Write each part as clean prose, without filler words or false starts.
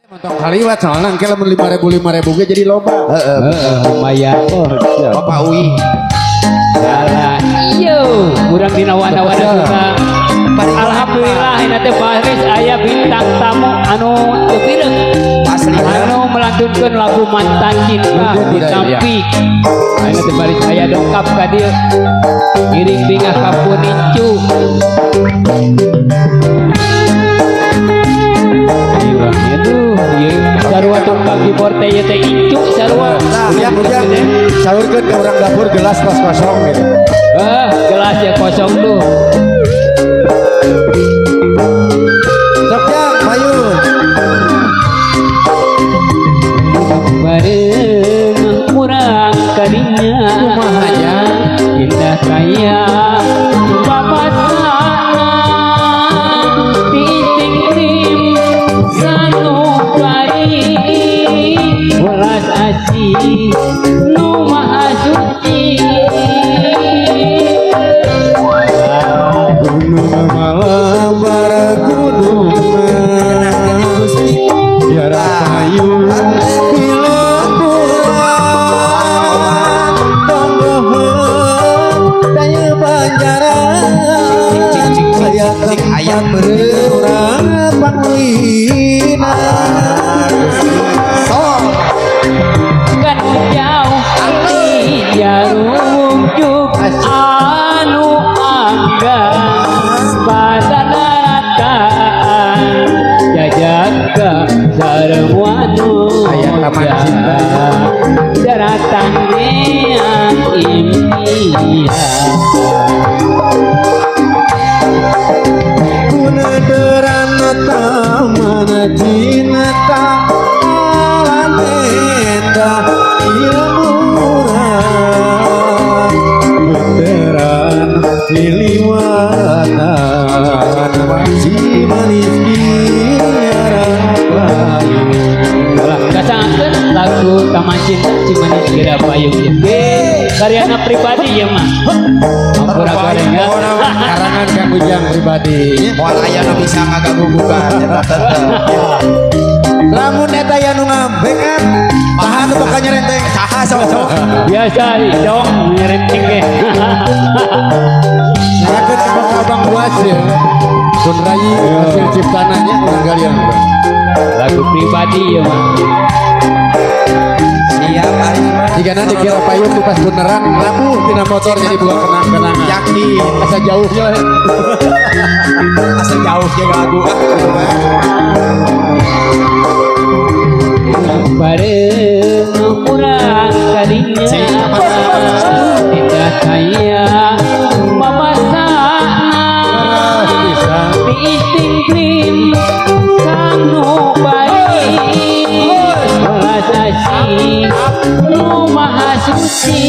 Tong kaliwat soalna engke lamun 5000 5000 ge jadi loba. Heeh, lumayan. Oh, siap. Bapak Uwi. Salah. Iyo, urang dina wana-wana suka. Alhamdulillah ini teh Faris aya bintang tamu anu teu pireuk. Asli anu melantunkeun lagu Mantan Cinta ditampik. Ayeuna teh Faris aya dongkap ka dieu. Ngiring bingah ka Punicu. Aduh, ieu sarua tukang keyboard teh ieu teh incu sarua. Ujang, ujang. Saurkeun ka urang dapur gelas pas kosong gitu. Heh, gelas ya kosong tuh. Sok jang, payun. Bareng urang kadinya kumaha nya indah kaya papasana titing sanubari welas asih nu maha suci gunung malam bara gunung biara payung dilemburan tonggohan daya banjaran saya tempat berurang panglina kan jauh jarum anu angga pada darataan jajaga sareng wanu aya taman cinta daratan neang impian Bunederan taman cinta alam endah ilmuran bunderan liliwatan si manis biara payung. Kasangkeun lagu Taman Cinta si manis biara payung ieu. Karyana pribadi ya mah. Ampura gorengan. Karangan Kang Ujang pribadi. Moal aya nu bisa ngagagugukan eta tetep. Lamun eta aya nu ngambek kan saha nu bakal nyerenteng saha sok-sok. Biasa dong nyerenteng ge. Nyerakeun ka Bapak Abang Buas ya. Kun Rai hasil ciptananya urang galian. Lagu pribadi ya mah. Siap Aris mah. Jika nanti kira payung di pas beneran labuh tina motor jadi buah kenang-kenangan. Yakin. Asa jauh ya. Asa jauh ya lagu. Bareng urang kadinya tidak kaya mapasana diiting krim sanubari welas asih nu maha suci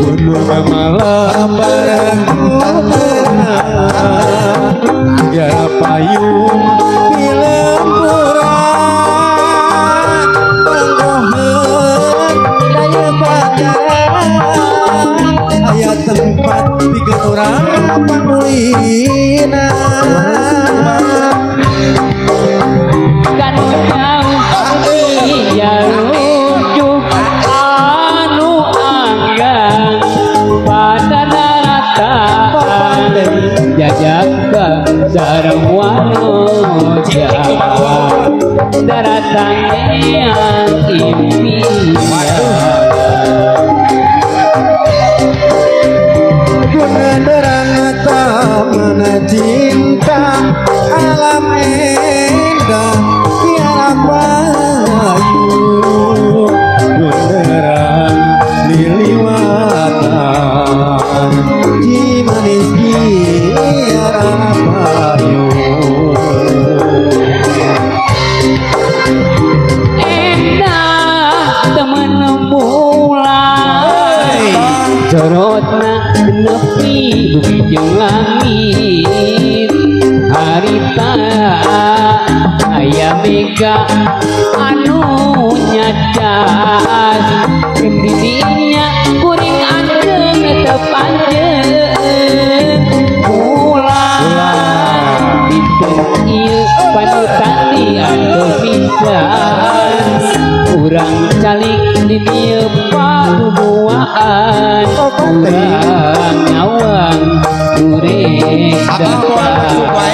gunung malam bareng biara payung di lemburan tanggohan daya pacaran aya tempat pikeun urang pangulina kanu jauh jarujuk anu anggang pada daratan jajaga sareng wanuja daratan neang impian Bunederan taman cinta alam indah biara payung bunderan liliwatan cimanis biara payung endah temen mulai sorotna nepi bumi jeung langit harita aya mega anu nyacas didinya kuring anjeun teu panjeun pulang. Panutani anu pisan urang calik di dieu paduduaan urang nyawang kuring datang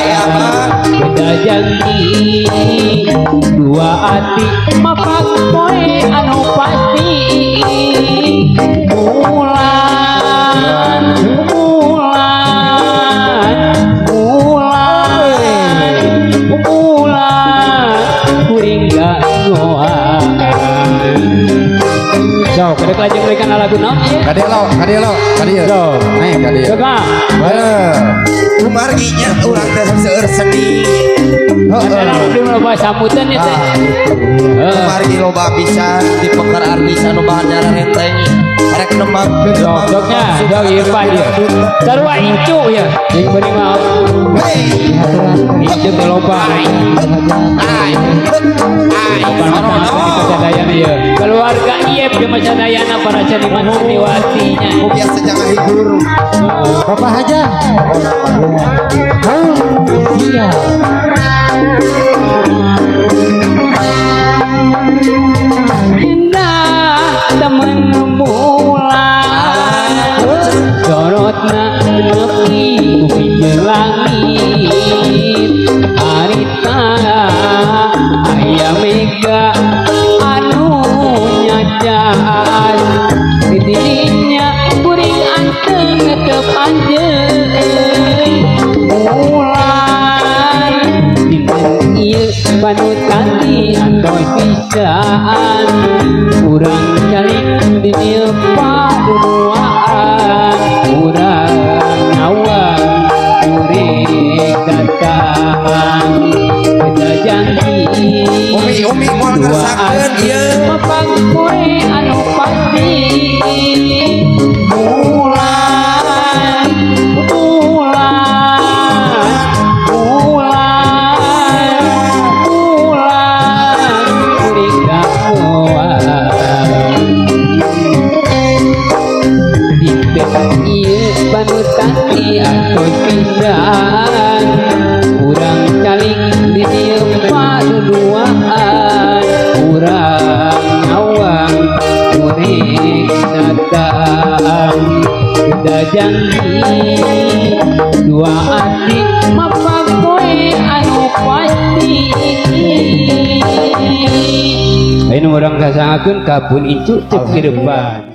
beda janji dua ati mapak poe anu pasti bulan bulan bulan bulan kuring gak ngoan. Sok, kada lajeng mereka lagu naon ieu? Kadieu lo, kadieu lo, kadieu. Naik kadieu. Sok ah. Kumarginya urang teh seueur sedih. Heeh. Loba sambutan ieu teh. Kumargi loba pisan dipeker artis anu bahan nyararenteng. Rek nembang sok-soknya, sok ieu Pak ieu. Sarua incu ya. Jeung beuning mah. Incu teh loba. Keluarga Iep di Masadayana para seniman seniwatinya. Biasa jangan hibur. Bapak aja. Iya. Indah temen bulan sorotna nepi ke langit harita aya mega anu nyacan dirinya kuring anteng tetep anjeun bulan dinten ieu panutani antoy pisan urang calik di dieu paduduaan urang nyawang kuring datang beda janji Umi umi moal ngarsakeun ieu mapak poe anu pasti bulan bulan bulan bulan kuring gamoan dinten ieu panutani atoy pisan urang calik di dieu paduduaan urang nyawang kuring datang beda janji dua ati mapak poe anu pasti. Ayeuna urang sasangakeun ka pun incu cek di depan.